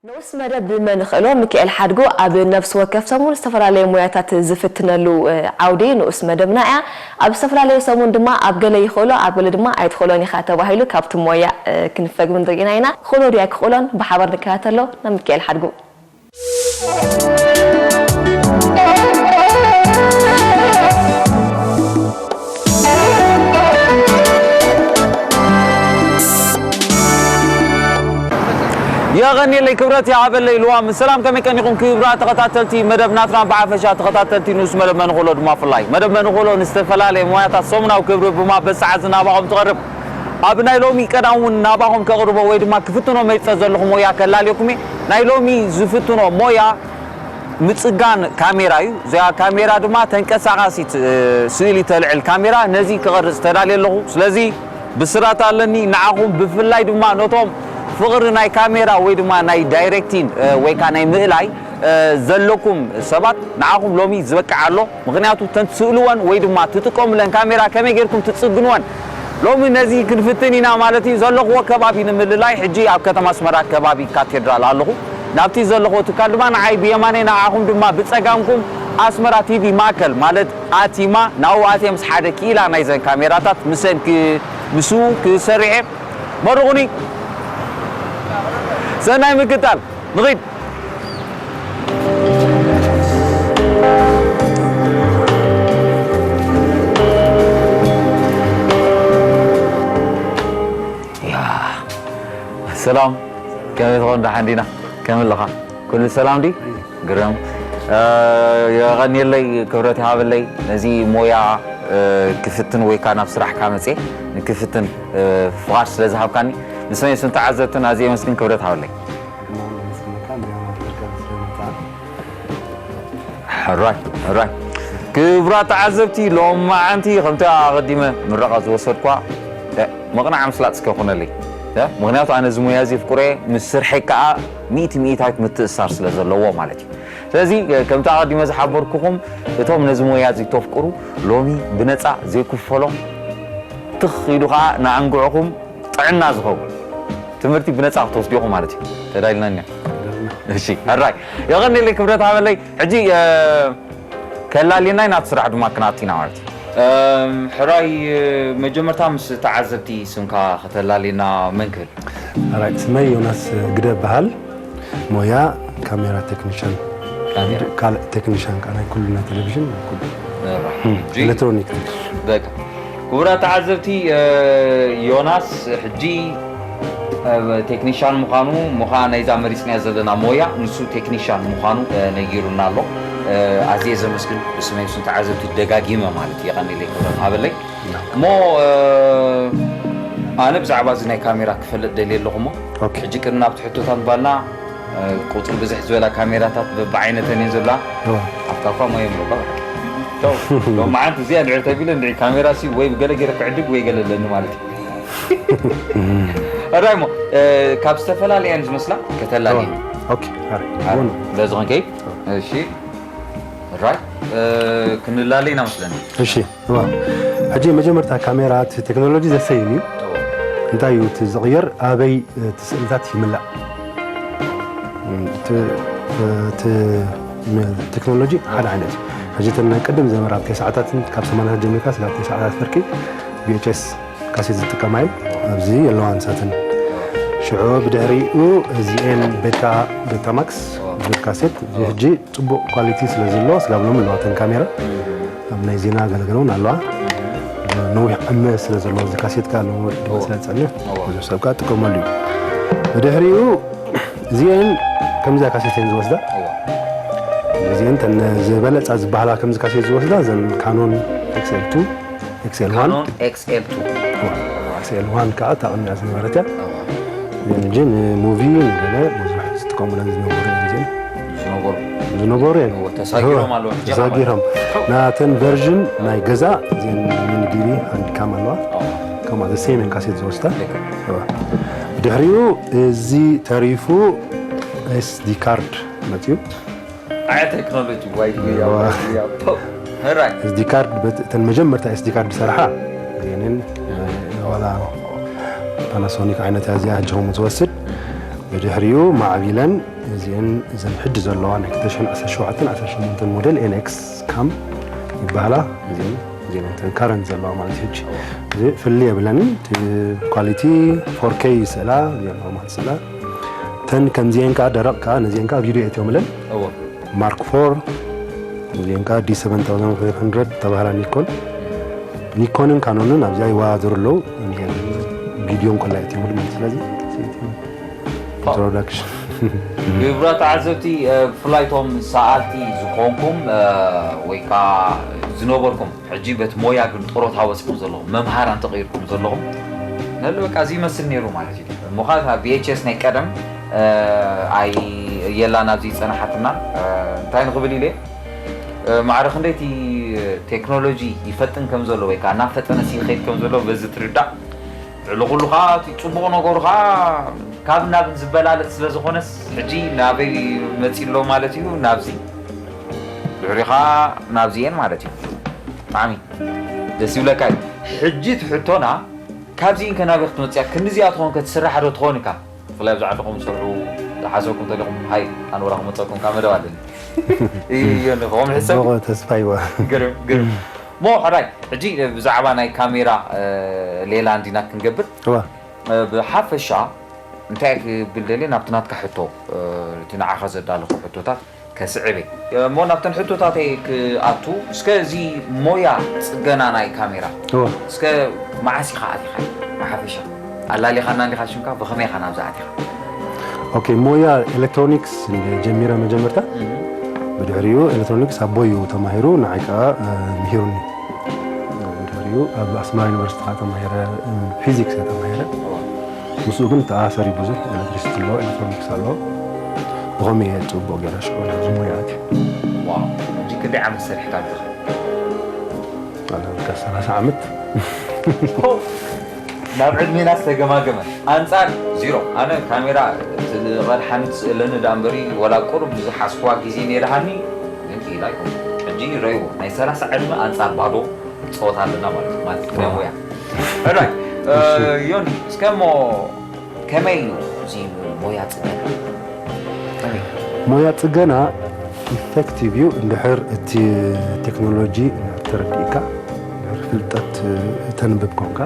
ንኡስ መደብ ብመንኽእሎ ሚካኤል ሓድጉ ኣብ ነፍሲ ወከፍ ሰሙን ዝተፈላለዩ ሞያታት ዝፍትነሉ ዓውዲ ንኡስ መደብና እያ። ኣብ ዝተፈላለዩ ሰሙን ድማ ኣብ ገለ ይኽእሎ ኣብ ገለ ድማ ኣይትኽእሎን ኢኻ ተባሂሉ ካብቲ ሞያ ክንፈግምን ርኢና ኢና። ክኽእሎ ድዩ ኣይክኽእሎን ብሓባር ንከታተሎ። ናብ ሚካኤል ሓድጉ። የቐንየለይ ክብረት ይሃበለይ ልዋም። ሰላም ከመይ ቀኒኹም ክብራት ተኸታተልቲ መደብ ናትና ብሓፈሻ ተኸታተልቲ ንኡስ መደብ መንኾሎ ድማ ፍላይ መደብ መንኾሎ ንዝተፈላለየ ሞያታት ሰሙናዊ ክብሪ ብማበል ሰዓት ዝናባኹም ትቐርብ። ኣብ ናይ ሎሚ ቀዳም እውን ናባኹም ከቕርቦ ወይ ድማ ክፍትኖ መይጸ ዘለኹ ሞያ ከላልየኩም እየ። ናይ ሎሚ ዝፍትኖ ሞያ ምጽጋን ካሜራ እዩ። እዚኣ ካሜራ ድማ ተንቀሳቓሲት ስእሊ ተልዕል ካሜራ ነዚ ክቐርጽ ተዳልየ ኣለኹ። ስለዚ ብስራት ኣለኒ ንዓኹም ብፍላይ ድማ ነቶም ፍቕሪ ናይ ካሜራ ወይ ድማ ናይ ዳይሬክቲን ወይ ከዓ ናይ ምእላይ ዘለኩም ሰባት ንዓኹም ሎሚ ዝበቅዓ ኣሎ። ምኽንያቱ እተን ትስእልወን ወይ ድማ ትጥቀሙለን ካሜራ ከመይ ጌርኩም ትጽግንወን ሎሚ ነዚ ክንፍትን ኢና ማለት እዩ። ዘለኽዎ ከባቢ ንምልላይ ሕጂ ኣብ ከተማ ኣስመራ ከባቢ ካቴድራል ኣለኹ። ናብቲ ዘለኽዎ ትካል ድማ ንዓይ ብየማነይ ንዓኹም ድማ ብጸጋምኩም ኣስመራ ቲቪ ማእከል ማለት ኣቲማ ናብኡ ኣትየ ምስ ሓደ ክኢላ ናይዘን ካሜራታት ምሰን ምስኡ ክሰርሕ እየ። መርቑኒ። ሰናይ ምክታል። ንኺድ። ያ ሰላም ከመይ ትኾን? ደሓን ዲና? ከመይ ኣለኻ? ኩሉ ሰላም ዲ? ግርም። የቐንየለይ ክብረት ይሃበለይ ነዚ ሞያ ክፍትን ወይ ከዓ ናብ ስራሕካ መፅየ ንክፍትን ፍቓድ ስለ ዝሃብካኒ ንስመይ ስም ተዓዘብትን ኣዝየ የመስግን። ክብረት ሃበለይ። ሕራይ ሕራይ ክቡራት ተዓዘብቲ ሎማዓንቲ ከምቲ ኣቐዲመ ምረቓ ዝወሰድኳ መቕናዕ ምስላጥ እስከ ኩነለይ። ምኽንያቱ ኣነ እዚ ሞያ እዚ ፍቁረ ምስ ስርሐይ ከዓ ሚእቲ ሚእታዊት ምትእሳር ስለ ዘለዎ ማለት እዩ። ስለዚ ከምቲ ኣቐዲመ ዝሓበርኩኹም እቶም ነዚ ሞያ እዚ ተፍቅሩ ሎሚ ብነፃ ዘይክፈሎ ትኽ ኢሉ ከዓ ንኣንግዕኹም ጥዕና ዝኸውን ትምህርቲ ብነፃ ክትወስዱ ኢኹም ማለት እዩ። ተዳሊና እኛ። እሺ፣ ሕራይ። የቐንየለይ ክብረት ሃበለይ። ሕጂ ከላሊናይ ናብቲ ስራሕ ድማ ክናቱ ኢና ማለት እዩ። ሕራይ፣ መጀመርታ ምስ ተዓዘብቲ ስምካ ከተላሊና መን ክብል? ሕራይ፣ ስመይ ዮናስ ግደ እበሃል። ሞያ ካሜራ ቴክኒሻን። ካልእ ቴክኒሻን ከዓ ናይ ኩሉ ናይ ቴሌቪዥን ናይ ኩሉ ኤሌክትሮኒክ ቴክኒሻን። በቃ ክቡራት ተዓዘብቲ ዮናስ ሕጂ ቴክኒሻን ምዃኑ ምዃ ናይዛ መሪፅናያ ዘለና ሞያ ንሱ ቴክኒሻን ምዃኑ ነጊሩና ኣሎ። ኣዝየ ዘመስግን ብስመይ ብስም ተዓዘብቲ ደጋጊመ ማለት እዩ። የቐንየለይ ክብረት ሃበለይ። እሞ ኣነ ብዛዕባ እዚ ናይ ካሜራ ክፈልጥ ደልየ ኣለኹ እሞ ሕጂ ቅድሚ ናብቲ ሕቶታት ባልና ቁፅሪ ብዝሕ ዝበላ ካሜራታት በብዓይነተን እየን ዘለዋ። ኣብታ እኳ ሞየ ምረባ ሎመዓንቲ እዚኣ ንዕድ ተቢለ እንድዒ ካሜራ ሲ ወይ ገለ ገይረ ክዕድግ ወይ ገለ ኣለኒ ማለት እዩ። እራይ እሞ ካብ ዝተፈላለያ እየን ዝመስላ ከተላሊ በዚ ክንከይድ እሺ እራይ ክንላለይ ኢና መስለኒ። እሺ እዋ ሕጂ መጀመርታ ካሜራ እቲ ቴክኖሎጂ ዘሰይም እዩ። እንታይ እዩ እቲ ዝቕየር ኣበይ እቲ ስእልታት ይምላእ እቲ ቴክኖሎጂ ሓደ ዓይነት እዩ። ሕጂ እተን ናይ ቅድም ዘመራት ተስዓታትን ካብ ሰማንያታት ጀሚርካ ስጋብ ተስዓታት ፍርቂ ቪኤችኤስ ካሴት ዝጥቀማ እየን። ኣብዚ የለዋ ንሳተን። ሽዑ ብድሕሪኡ እዚኤን ቤታ ቤታ ማክስ ዝብል ካሴት እዚ ሕጂ ፅቡቕ ኳሊቲ ስለ ዘለዎ ስጋብ ሎሚ ኣለዋ እተን ካሜራ ኣብ ናይ ዜና ገለገለ እውን ኣለዋ። ነዊሕ ዕድመ ስለ ዘለዎ እዚ ካሴት ከዓ ነዊሕ ዕድመ ስለ ዝፀንሕ ብዙሕ ሰብ ከዓ ጥቀመሉ እዩ። ብድሕሪኡ እዚኤን ከምዚኣ ካሴት እየን ዝወስዳ። እዚኤን ተን ዝበለፃ ዝበሃላ ከምዚ ካሴት ዝወስዳ እዘን ካኖን ኤክስኤል ቱ ኤክስኤል ዋን ካኖን ኤክስኤል ቱ ኤክስኤል ዋን ከዓ እታ ቅድሚኣ ዝነበረት እያ። ግን ንሙቪ ንገለ ብዙሕ ዝጥቀሙለን ዝነበሩ እዮም እዚኤን ዝነበሩ ዝነበሩ እዮም። ተሳጊሮም ኣለዉ ሕጂ ተሳጊሮም ናተን ቨርዥን ናይ ገዛ እዚኤን ሚኒ ዲቪ ሃንድካም ኣለዋ። ከምኣ ዘ ሴም እየን ካሴት ዝወስዳ። ድሕሪኡ እዚ ተሪፉ ኤስዲ ካርድ መፅኡ። ኣያ ቴክኖሎጂ ዋይ ጉያ ዋይ ጉያ ፖው። ሕራይ። ኤስዲ ካርድ እተን መጀመርታ ኤስዲ ካርድ ዝሰርሓ ዜንን ዋላ ፓናሶኒክ ዓይነት እያ እዚኣ ሕጂ ከምኡ ዝወስድ። ድሕሪኡ ማዕቢለን እዚአን እዘን ሕጂ ዘለዋ ናይ ክልተ ሽሕን ዓሰርተ ሸውዓተን ዓሰርተ ሸሞንተን ሞዴል ኤንኤክስ ካም ይበሃላ። እዚአን እዚአን እተን ካረንት ዘለዋ ማለት እዩ። ሕጂ እዚ ፍልይ የብለንን። እቲ ኳሊቲ ፎር ኬ ይስእላ፣ እዚአን ኖርማል ይስእላ። እተን ከምዚአን ከዓ ደረቕ ከዓ ነዚአን ከዓ ቪድዮ የእትዮምለን። እዎ ማርክ ፎር እዚአን ከዓ ዲ ሰቨን ታውዘንድ ፋይቭ ሃንድረድ ተባህላ ኒኮን። ኒኮንን ካኖንን ኣብዚኣ ይወዳደሩ ኣለዉ። ቪድዮ እንኮላ የእትዮምሉ ማለት ስለዚ ኢንትሮዳክሽን ክቡራት ተዓዘብቲ፣ ብፍላይ እቶም ሰኣልቲ ዝኾንኩም ወይ ከዓ ዝነበርኩም፣ ሕጂ በቲ ሞያ ግን ጡረታ ወፂኹም ዘለኹም፣ መምሃራን ተቐይርኩም ዘለኹም፣ ነሉ በቃ እዚ ይመስል ነይሩ ማለት እዩ። እሞ ከዓ ቪኤችኤስ ናይ ቀደም ኣይ የላን ኣብዚ ይፀናሓትና። እንታይ ንኽብል ኢለ፣ ማዕረ ክንደይ እቲ ቴክኖሎጂ ይፈጥን ከም ዘሎ ወይ ከዓ እናፈጠነ ይኸይድ ከም ዘሎ በዚ ትርዳእ። ልዕሊ ኩሉ ከዓ እቲ ፅቡቕ ነገሩ ከዓ ካብ ናብን ዝበላለፅ ስለ ዝኾነስ፣ ሕጂ ናበይ መፂ ኣሎ ማለት እዩ? ናብዚ ድሕሪኻ ናብዚኤን ማለት እዩ። ብጣዕሚ ደስ ይብለካ እዩ። ሕጂ እቲ ሕቶና ካብዚእን ከናበይ ክትመፅያ ክንዲዚኣ ትኾን ከትስራሕ ዶ ትኾን ኢልካ? ብፍላይ ኣብዚ ዓድኹም ዝሰርሑ ዝሓሰብኩም እንተሊኹም ሃይ ኣንወራ ክመፀኩም ካብ መደብ ኣለኒ። ይዮን ከምኡ ሕሰብ ጽቡቕ ተስፋ ይዋ ግርም ግርም። ሞ ሕራይ ሕጂ ብዛዕባ ናይ ካሜራ ሌላ እንዲና ክንገብር እዋ ብሓፈሻ እንታይ ክብል ደልየ ናብቲ ናትካ ሕቶ እቲ ንዓኻ ዘዳለኹ ሕቶታት ከስዕብ እየ እሞ ናብተን ሕቶታተይ ክኣቱ እስከ እዚ ሞያ ፅገና ናይ ካሜራ እዋ እስከ መዓስ ኢኻ ኣቲኻ ብሓፈሻ ኣላሊኻና እንዲኻ ሽምካ ብኸመይ ኢኻ ናብዚ ኣቲኻ ኦኬ ሞያ ኤሌክትሮኒክስ ጀሚረ መጀመርታ ብድሕሪኡ ኤሌክትሮኒክስ ኣቦይ እዩ ተማሂሩ ንዓይ ከዓ ምሂሩኒ ድሕሪኡ ኣብ ኣስመራ ዩኒቨርሲቲ ከዓ ተማሂረ ፊዚክስ እየ ተማሂረ ምስኡ ግን ተኣሳሰሪ ብዙሕ ኤሌክትሪሲቲ ኣለዎ ኤሌክትሮኒክስ ኣለዎ ብኸመይ እየ ፅቡቕ ገይረ ሽዑ ናብዚ ሞያ ኣትየ ዋው ሕጂ ክንደይ ዓመት ሰሪሕካ ኣለኻ ኣለካ ሰላሳ ዓመት ናብ ዕድሜና ዝተገማገመ ኣንፃር ዚሮ ኣነ ካሜራ ትቐድሓኒ ትስእለኒ ዳ እምበሪ ወላ ቁሩብ ዝሓስኩዋ ግዜ ነይርሃኒ ግን ክኢላ ይኮን ሕጂ ይረይዎ ናይ ሰላሳ ዕድመ ኣንፃር ባዶ ጸወታ ኣለና ማለት እዩ ማለት ናይ ሞያ ሕራይ ዮኒ እስከ እሞ ከመይ እዩ እዚ ሞያ ፅገና ከመይ ሞያ ፅገና ኢፌክቲቭ እዩ እንድሕር እቲ ቴክኖሎጂ ተረዲእካ እንድሕር ፍልጠት ተንብብ ኮንካ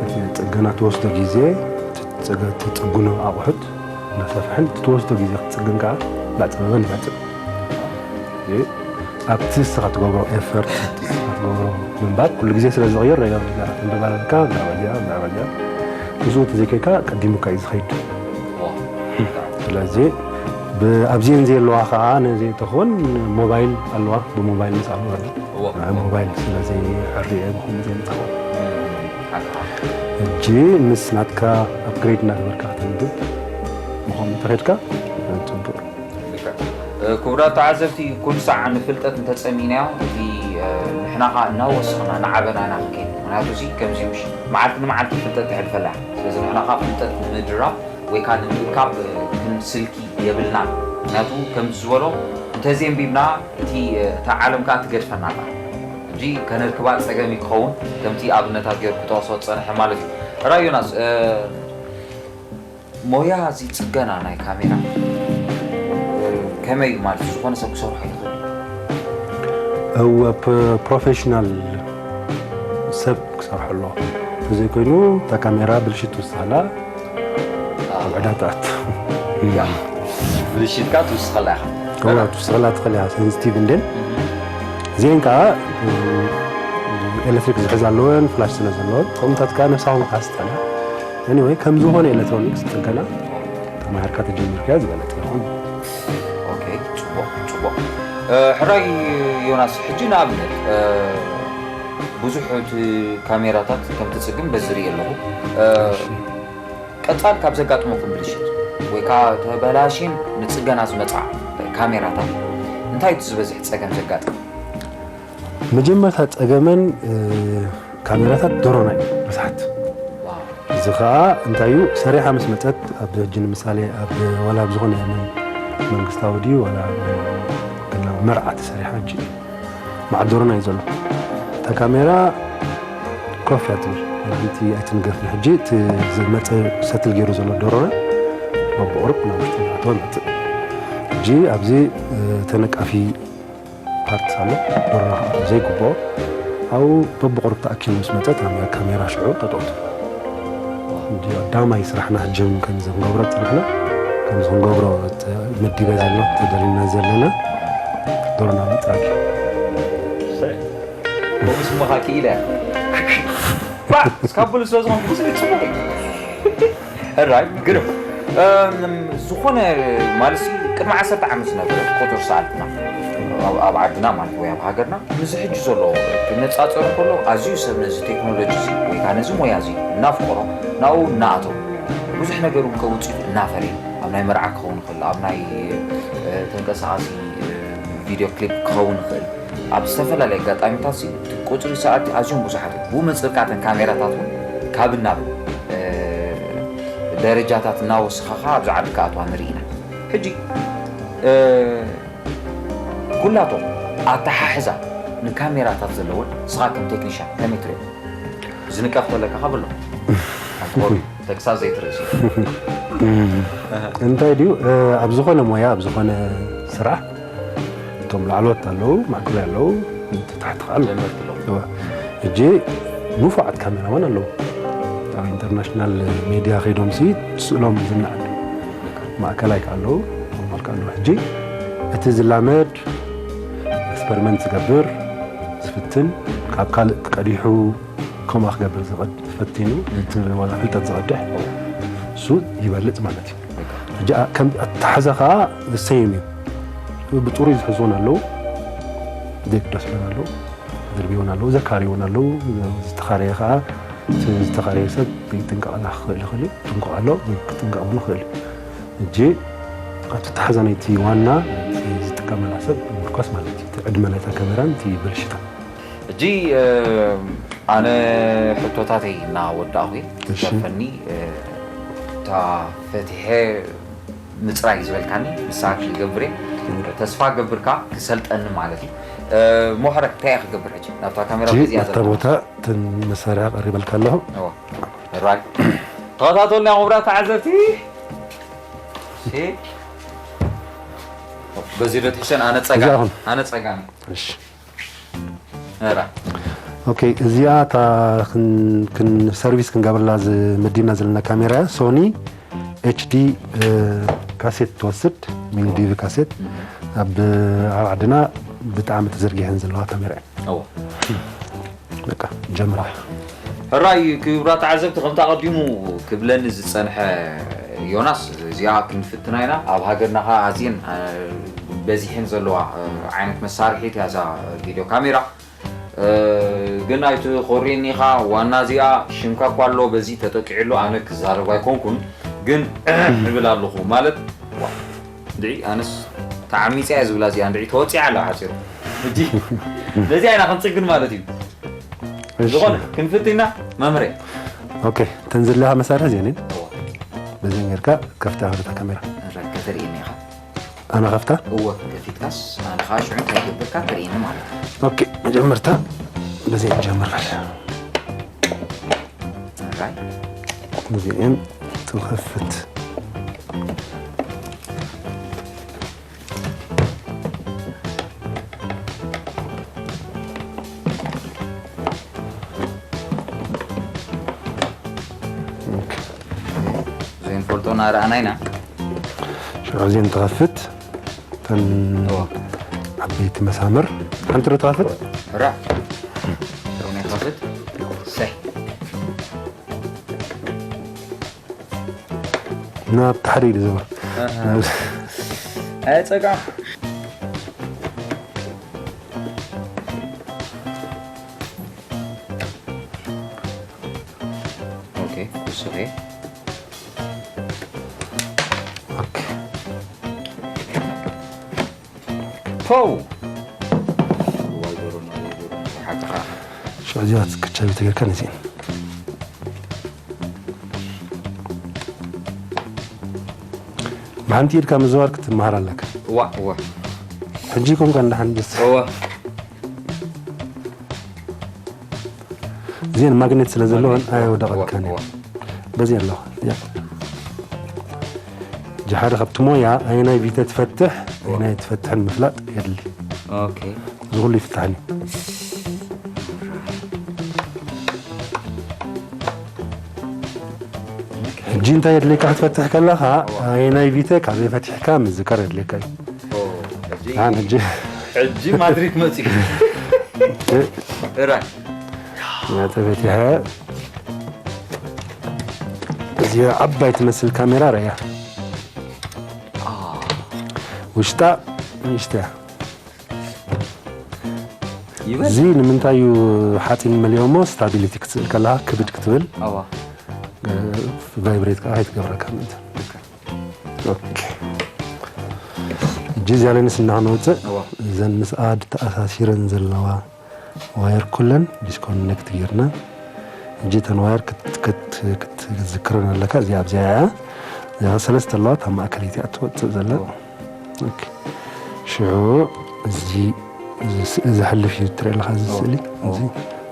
እቲ ፅገና ትወስዶ ግዜ ትፅግኖ ኣቑሑት እናሰፍሐን እቲ ትወስዶ ግዜ ክትፅግን ከዓ እናፀበበን ይመፅእ ኣብቲ ንስኻ ትገብሮ ኤፈርት ንስኻ ትገብሮ ምንባር ኩሉ ግዜ ስለ ዝቕየር ናይ ጋብጃ ክንበባለልካ ጋባጃ ጋባጃ ምስኡ ተዘይከይካ ቀዲሙካ እዩ ዝኸይድ ስለዚ ኣብዚአን ዘየለዋ ከዓ ነዚ ተኾን ሞባይል ኣለዋ ብሞባይል ምስ ኣለዋ ሞባይል ስለዚ ሕርየ ብኹም ዘምፃዋ ሕጂ ምስ ናትካ ኣፕግሬድ እናገበርካ ክትምግብ ምኾም ተኸድካ ፅቡቅ ክቡራት ተዓዘብቲ ኩሉ ሳዕ ንፍልጠት እንተፀሚእናዮ እቲ ንሕና ከዓ እናወሰኽና እናዓበና ኢና ክንከይድ ምክንያቱ እዚ ከምዚ ምሽ መዓልቲ ንመዓልቲ ፍልጠት ተሕልፈላ ስለዚ ንሕና ከዓ ፍልጠት ንምድራብ ወይ ከዓ ንምእካብ ግን ስልኪ የብልናን ምክንያቱ ከምዚ ዝበሎ እንተዘየንቢብና እቲ እታ ዓለም ከዓ ትገድፈና ኣላ ሕጂ ከነርክባ ፀገም ክኸውን ከምቲ ኣብነታት ገይሩ ክጠቕሶ ዝፀንሐ ማለት እዩ ሕራይ ዮናስ ሞያ እዚ ፅገና ናይ ካሜራ ከመይ እዩ ማለት ዝኾነ ሰብ ክሰርሖ ይኽእል እወ ፕሮፌሽናል ሰብ ክሰርሖ ኣለዎ እንተዘይኮይኑ እታ ካሜራ ብልሽት ትውስኸላ ኣብ ዕዳ ትኣቱ ብልሽትካ ትውስኸላ ኢኻ ትውስኸላ ትኽእል እያ ሴንስቲቭ እንዴን እዚአን ከዓ ኤሌክትሪክ ዝሕዝ ኣለወን ፍላሽ ስለ ዘለወን ከምኡታት ከዓ ነፍሳኹም ከዓ ስጠና Anyway ከም ዝኾነ ኤሌክትሮኒክስ ፅገና ተማሂርካ ተጀሚርካዮ ዝበለፀ ይኾን። ኦኬ ፅቡቕ ፅቡቕ ሕራይ ዮናስ ሕጂ ንኣብነት ብዙሕ እቲ ካሜራታት ከም ትፅግን በዚ ርኢ ኣለኹ ቀፃል ካብ ዘጋጥመኩም ብልሽት ወይ ከዓ ተበላሽን ንፅገና ዝመፃ ካሜራታት እንታይ እቲ ዝበዝሕ ፀገም ዘጋጥም መጀመርታ ፀገመን ካሜራታት ዶሮና እዩ ብዙሓት እዚ ከዓ እንታይ እዩ ሰሪሓ ምስ መፀት ኣብ ሕጂ ንምሳሌ ኣብ ዋላ ኣብ ዝኾነ መንግስታዊ ድዩ ዋላ ግላዊ መርዓ ተሰሪሓ ሕጂ መዓል ዶሮና እዩ ዘሎ እታ ካሜራ ኮፍ እያ ትብል እቲ ኣይትንገፍን ሕጂ እቲ ዝመፀ ሰትል ገይሩ ዘሎ ዶሮና በብቑሩብ ናብ ውሽጢ እናኣተወ ይመጽእ። ሕጂ ኣብዚ ተነቃፊ ፓርት ኣሎ፣ ደርሆ ዘይግብኦ ኣብኡ በብቑሩብ ተኣኪቡ ምስ መጸ እታ ካሜራ ሽዑ ጠጠው ትብል። እንዲ ቀዳማይ ስራሕና ሕጂ እውን ከምዚ ክንገብሮ ዝጸናሕና፣ ከምዚ ክንገብሮ መዲበ ዘሎ ተደልና ዘለና ደርሆ ናብ ምጽራግ እዩ። ከምኡ ስምኻ ክኢለ እያ። ባ እስካብ ብሉ ስለ ዝኾንኩ ስለ ጽቡቕ እዩ። ሕራይ ግርም እም፣ ዝኾነ ማለት ቅድሚ ዓሰርተ ዓመት ዝነበረ ቁፅር ሰዓትና ኣብ ዓድና ማለት ወይ ኣብ ሃገርና ምስ ሕጂ ዘሎ ክነፃፀር ከሎ ኣዝዩ ሰብ ነዚ ቴክኖሎጂ እዚ ወይ ከዓ ነዚ ሞያ እዚ እናፍቀሮ ናብኡ እናኣተው ብዙሕ ነገር እውን ከውፅእ እናፈረየ ኣብ ናይ መርዓ ክኸውን ይኽእል ኣብ ናይ ተንቀሳቃሲ ቪድዮ ክሊፕ ክኸውን ይኽእል ኣብ ዝተፈላለየ ኣጋጣሚታት ቁፅሪ ሰዓት ኣዝዮም ብዙሓት ብኡ መፅእካ እተን ካሜራታት እውን ካብ ናብ ደረጃታት እናወሰኸኻ ኣብዚ ዓዲ ክኣትዋ ንርኢ ኢና ሕጂ ኩላቶም ኣተሓሕዛ ንካሜራታት ዘለወን ንስኻ ከም ቴክኒሽያን ከመይ ትሪኦ ዝንቀፍ ከለካ ከብሎ ተክሳብ ዘይትርእሲ እንታይ ድዩ ኣብ ዝኾነ ሞያ ኣብ ዝኾነ ስራሕ እቶም ላዕለዎት ኣለዉ ማእከላይ ኣለዉ ታሕቲ ከዓ ኣለዉ ሕጂ ንፉዓት ካሜራማን ኣለዉ ኣብ ኢንተርናሽናል ሜድያ ከይዶም ሲ ስእሎም ዝናኣድ ማእከላይ ከዓ ኣለዉ ኖርማል ከዓ ኣለዉ ሕጂ እቲ ዝላመድ ኤክስፐሪመንት ዝገብር ዝፍትን ካብ ካልእ ቀዲሑ ከምኣ ክገብር ዝፈቲኑ እቲ ዋላ ፍልጠት ዝቐድሕ እሱ ይበልፅ ማለት እዩ ሕጂ ከም ኣተሓዛ ከዓ ዝሰይም እዩ ብጥሩይ ዝሕዝዎን ኣለዉ ዘይግደስሎን ኣለዉ ዘድብዮን ኣለዉ ዘካርዮን ኣለዉ ዝተኻረየ ከዓ ዝተኻረየ ሰብ ይጥንቀቐላ ክኽእል ይኽእል እዩ ጥንቀቕ ኣሎ ክጥንቀቕ እውን ይኽእል እዩ ሕጂ ኣብቲ ተሓዛ ናይቲ ዋና ዝጥቀመላ ሰብ ምርኮስ ማለት እዩ ዕድመ ናይታ ካሜራን እቲ ብልሽታ ሕጂ ኣነ ሕቶታተይ እናወዳእኹ እየ። እሺ። ተፈኒ እታ ፈቲሐ ምፅራይ ዝበልካኒ ንሳ ክገብር እየ። ተስፋ ገብርካ ክሰልጠኒ ማለት እዩ። ሞሕረ እንታይ እየ ክገብር ሕጂ ናብታ ካሜራ ሕጂ እዚኣ ኣብታ ዘላ ቦታ እተን መሳርያ ቀሪበልካ ኣለኹ። እዋ። ራይ ተኸታተሉና ክቡራት ተዓዘብቲ። እሺ። በዚ ዶ ትሕሸን ኣነ ጸጋ እዚኣ ኹን። ኣነ ጸጋ እሺ። ራ ኦኬ እዚኣ እታ ክን- ክን- ሰርቪስ ክንገብርላ ዝመዲብና ዘለና ካሜራ እያ ሶኒ ኤችዲ ካሴት ትወስድ ሚኒ ዲቪ ካሴት ኣብ ኣብ ዓድና ብጣዕሚ ተዘርጊሐን ዘለዋ ካሜራ እያ እዋ በቃ ጀምራ ሕራይ ክቡራት ተዓዘብቲ ከምቲ ኣቐዲሙ ክብለኒ ዝጸንሐ ዮናስ እዚኣ ክንፍትና ኢና ኣብ ሃገርና ከዓ ኣዝየን በዚሐን ዘለዋ ዓይነት መሳርሒት እያ እዛ ቪድዮ ካሜራ ግን ኣይትኾርየኒ ኢኻ ዋና እዚኣ ሽምካ እኳ ኣሎ በዚ ተጠቂዑ ኣሎ ኣነ ክዛረብ ኣይኮንኩን ግን እብል ኣለኹ ማለት እንድዒ ኣነስ ተዓሚፀ እያ ዝብላ እዚኣ እንድዒ ተወፂዓ ኣላ ሓፂሩ ሕጂ ነዚኣ ኢና ክንፅግን ማለት እዩ ዝኾነ ክንፍትና መምረ ኦኬ ተን ዘለኻ መሳርሒ እዚአን በዚ ጌርካ ከፍታ ከፍታ ካሜራ ከተርእየኒ ኢኻ ኣነ ከፍታ እወ ከፊትካስ ኣነ ከዓ ሽዑ እንታይ ገብርካ ተርእየኒ ማለት እዩ ኦኬ መጀመርታ በዚ ንጀምር በል ራይ እዚአን ትኸፍት ዘይንፈልጦ እናረኣና ኢና ሽዑ እዚአን ትኸፍት እተን ዓበይቲ መሳምር ሓንቲ ዶ ትኸፍት ራ ሮና ይኸፍት ሰይ ናብ ታሕሪ ኢሉ ዝብል ኣይ ጸጋ ኦኬ እሱ ኸ ኦኬ ፖው ሽዑ እዚኣ ክትከብ ተገርካ ነዚአን ብሓንቲ ኢድካ ምዝዋር ክትመሃር ኣለካ እዋ እዋ ሕጂ ኮንካ እንዳሓንደስ እዋ እዚአን ማግኔት ስለ ዘለወን ኣየወደቐልካን እየን በዚ ኣለኹ እያ ሓደ ካብቲ ሞያ ኣየናይ ቪተ ትፈትሕ ኣየናይ ትፈትሕን ምፍላጥ የድሊ። ኦኬ እዚ ኩሉ ይፍታሕን እዩ። ሕጂ እንታይ የድልየካ ክትፈትሕ ከለኻ ኣየናይ ቪተ ካበይ ፈቲሕካ ምዝካር የድልየካ እዩ። ኦ፣ ሕጂ ኣን ሕጂ ሕጂ ማድሪድ መፂኡ። እራይ ናተ ፈቲሐ እዚኣ ዓባይ ትመስል ካሜራ ረያ ውሽጣ ንእሽተያ ይበል እዚ ንምንታይ እዩ ሓፂን መሊኦሞ ስታቢሊቲ ክትስእል ከለካ ክብድ ክትብል ኣዋ ቫይብሬት ከዓ ኣይትገብረካ ምእንቲ ኦኬ። ሕጂ እዚኣ ለንስ እናክነውፅእ ኣዋ እዘን ምስኣ ተኣሳሲረን ዘለዋ ዋየር ኩለን ዲስኮኔክት ጌርና ሕጂ እተን ዋየር ክት- ክት- ክትዝክረን ኣለካ እዚኣ ኣብዚኣ እያ እዚኣ ሰለስተ ኣለዋ እታ ማእከለይቲ እያ ትወፅእ ዘላ ኦኬ። ሽዑ እዚ እዚ ስ- እዚ ሕልፍ እዩ ትርኢ ኣለካ እዚ ስእሊ እዚ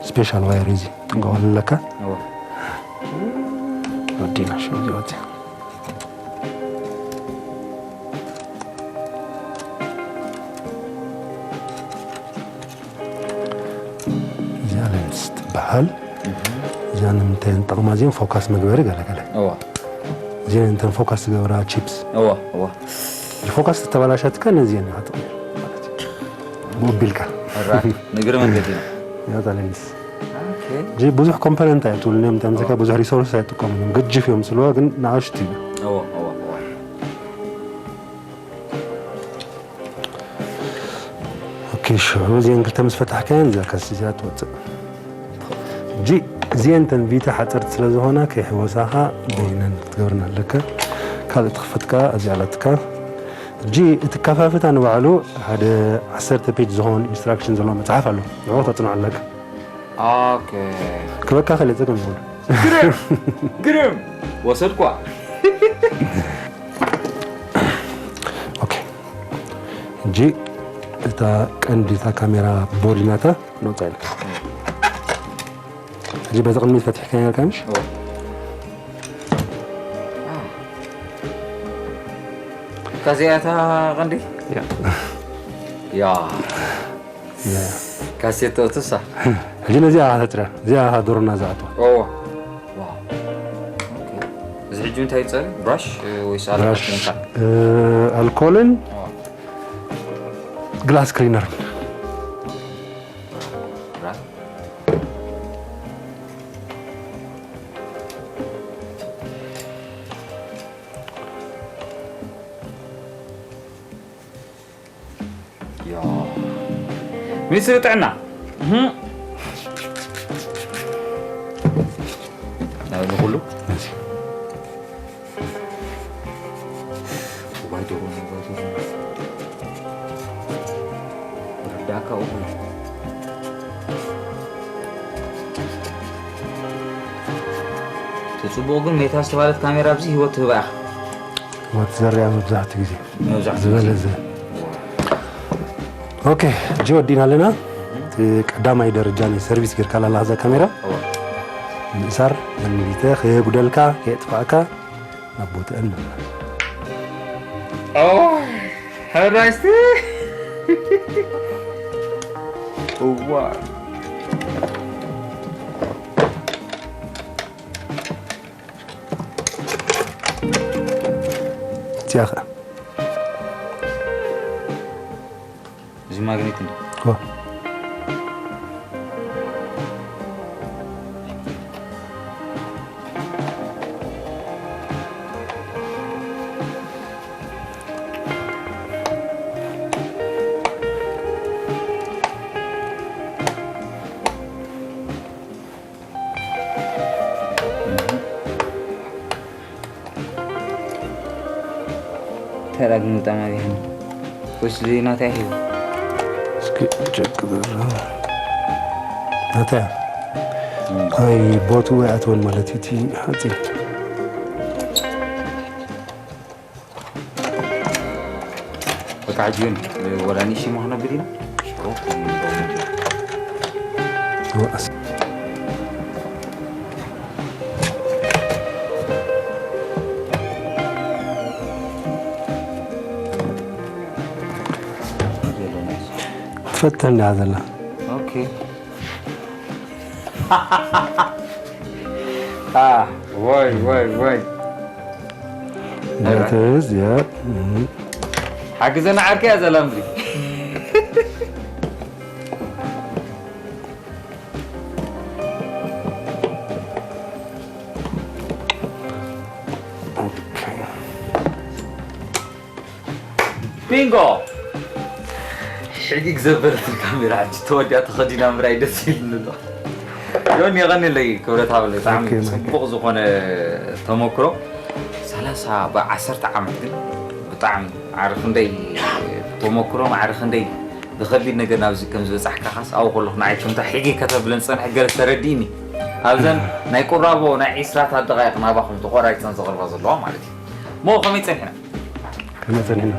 ስፔሻል ዋየር እዩ እዚ ጥንቀቐሉ ኣለካ ኣዋ ወዲና ሽዑ እዚ ወፅእ እዚኣ ሌንስ ትበሃል እዚኣ ንምንታይ ንጠቕማ እዚኦም ፎካስ መግበሪ ገለገለ ኣዋ እዚአን እንተን ፎካስ ዝገብራ ቺፕስ ኣዋ ኣዋ ፎካስ ተተበላሸትካ ነዚአን ኢኻ ትቕይር ማለት እዩ ብኡ ቢልካ ሕራ ንግሪ መንገዲ ነው ያታ ሌንስ ኦኬ እዚ ብዙሕ ኮምፖነንት ኣየትብሉን እዮም ተምሰካ ብዙሕ ሪሶርስ ኣይጥቀሙን እዮም ግጅፍ እዮም ስልዋ ግን ንኣሽቱ እዩ ኣዋ ኣዋ ኣዋ ኦኬ ሽዑ እዚአን ክልተ ምስ ፈታሕካየን እዛ ከስ እዚኣ ትወፅእ ሕጂ እዚአን ተን ቪታ ሓፀርቲ ስለ ዝኾና ከይሕወሳኻ በይነን ክትገብርን ኣለካ ካልእ ትኽፈት ከዓ እዚኣ ኣላትካ ሕጂ እቲ ካፋፍታ ንባዕሉ ሓደ ዓሰርተ ፔጅ ዝኾን ኢንስትራክሽን ዘለዎ መፅሓፍ ኣሎ ንዑ ተፅንዖ ኣለካ ኦኬ ክበካ ከለ ፀገም ዝኾነ ግርም ግርም ወሰድኳ ኦኬ ሕጂ እታ ቀንዲ እታ ካሜራ ቦዲ ናታ ነውፃ ኢለ ሕጂ በዚ ቅድሚት ፈትሕካ ነርካ ምሽ ከዚኣታ ቀንዲ ያ ካሴቶ ትሳ ሕጂ ነዚኣ ተፅረ እዚኣ ዶሮና ዝኣትዋ ኦ እዚ ሕጂ እንታይ ይፀሪ ብራሽ ወይስ ብራሽ ኣልካትንካ ኣልኮልን ግላስ ክሊነርን ሚኒስትሪ ጥዕና ንኩሉ ዳካ ኡኹ ተጽቡቕ ግን ሜታ ዝተባለት ካሜራ ኣብዚ ህይወት ትህባ ኢኻ ወት ዘርያ መብዛሕትኡ ግዜ መብዛሕትኡ ዝበለ ግዜ ዘ ኦኬ ሕጂ ወዲና ኣለና እቲ ቀዳማይ ደረጃ ናይ ሰርቪስ ጌርካ ላላ እዛ ካሜራ ምእሳር ዘንቢተ ከየጉደልካ ከየጥፋእካ ናብ ቦትአን ምምለስ ሕራይስቲ እዋ እዚኣ ኸ እዚ ማግኔት እንዲ ዋ እንታይ ዳግም ምጣም ኣብያኒ ወይስ ናታይ ሂቡ እስኪ ቸክ በራ ናታ ኣይ ቦቱ ወይ ኣትወን ማለት እዩ እቲ ሓፂን በቃ ሕጂ ግን ወላ ኒሽ መሆነ ብሊና ሽሮ ወኣስ ትፈትሕ እንዲያ ዘላ። ኦኬ። አ፣ ወይ ወይ ወይ። That is, yeah. Mhm. ሓግዘና ዓርከይ እያ ዘላ ምድሪ። Okay. ቢንጎ። ሕጊግ ዘበለት ካሜራ ሕጂ ተወዲያ ተኸዲና ምራይ ደስ ይልኒ ኣሎ። ዮኒ፣ የቐንየለይ ክብረት ሃበለይ። ብጣዕሚ ኦኬ፣ ማይክ። ጽቡቕ ዝኾነ ተመክሮ። ሰላሳ ብዓሰርተ ዓመት ግን ብጣዕሚ ዓርፍ እንደይ ተመክሮ፣ ዓርፍ እንደይ ብኸቢድ ነገር ናብዚ ከም ዝበጻሕካኻስ ኣብኡ ከለኹ ንዓይ ከምታ ሕጊ ከተብለን ዝጸንሐ ገለ ተረዲእኒ። ኣብዘን ናይ ቁራቦ ናይ ዒስራታት ደቓይቕ ናባኹም ተቖራሪጸን ዝቐርባ ዘለዋ ማለት እዩ። እሞ ከመይ ጸኒሕና? ከመይ ጸኒሕና?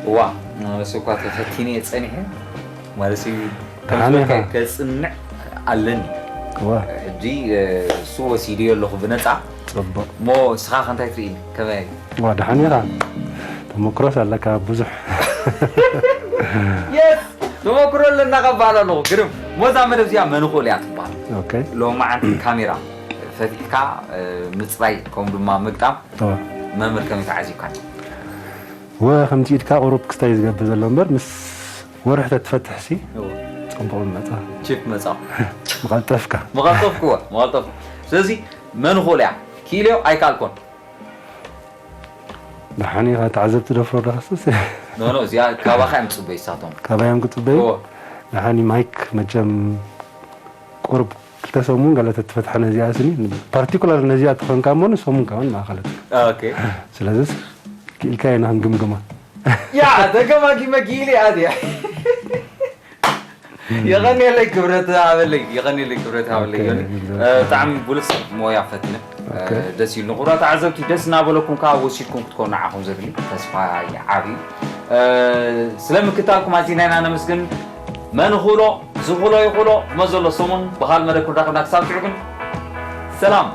እዋ፣ ንሱ እኳ ተፈቲነ እየ ጸኒሐ። ማለት እዩ፣ ከም ደሓን ኢኻ? ዝበልካ ከጽንዕ ኣለኒ። እዋ፣ ሕጂ፣ እ፣ እሱ ወሲድዮ ኣለኹ ብነጻ። ጽቡቕ። እሞ እስኻ ከ እንታይ ትርእይኒ? ከመይ? እዋ፣ ደሓን ኢኻ? ተመክሮስ ኣለካ ብዙሕ። የስ! ተመክሮ ኣለና ከባል ኣለኹ። ግርም። እሞ እዛ መደብ እዚኣ መንኹል እያ ትበሃል። ኦኬ። ሎማዓንቲ ካሜራ ፈቲሕካ፣ እ፣ ምጽራይ ከምኡ ድማ ምግጣም እዋ። መምህር ከመይ ተዓዚብካኒ? ወ ከምቲ ኢድካ ቁሩብ ክስታይ ዝገብር ዘሎ እምበር ምስ ወርሒ ተትፈትሕ ሲ እዎ። ጽቡቕ መጻ ቺፕ መጻ። ምቐልጠፍካ። መቐልጠፍክዎ፣ መቐልጠፍ። ስለዚ መንኹል እያ። ኪሎ ኣይካልኮን። ደሓን ኢኻ ተዓዘብቲ ደፍሮ ዶ ከስስ? ኖ፣ ኖ፣ እዚኣ ካባኻ እዮም ጽበይ እሳቶም። ካባዮም ክጽበዩ? እዎ። ደሓን ማይክ መቸም ቁሩብ ክልተ ሰሙን ገለ ተትፈትሐ ነዚኣ ስኒ። ፓርቲኩላር ነዚኣ ትኾንካ እሞ ንሰሙን ካውን ማእኸለት። ኦኬ። ስለዚስ ክኢልካ ኢና ክንግምግማ። ያ፣ ተገማጊመ ጊሊ ኣድያ። የቐንየለይ ክብረት ሃበለይ፣ የቐንየለይ ክብረት ሃበለይ። ኦኬ፣ ዮኒ፣ ክብረት እ፣ ብጣዕሚ ብሉጽ ሞያ ፈቲነ። እ፣ ኦኬ። ደስ ይብሉ። ክቡራት ተዓዘብቲ፣ ደስ እናበለኩም ከዓ ወሲድኩም ክትኮኑ ንዓኹም ዘድሊ ተስፋ ይዓቢ እዩ። እ፣ ስለ ምክታልኩም ኣዚና ኢና ነመስግን። መን ይኽእሎ፣ ዝኽእሎ ይኽእሎ። መዘሎ ሰሙን ብኻል መደብ ክንራኸብና ክሳብ ሽዑ ግን ሰላም።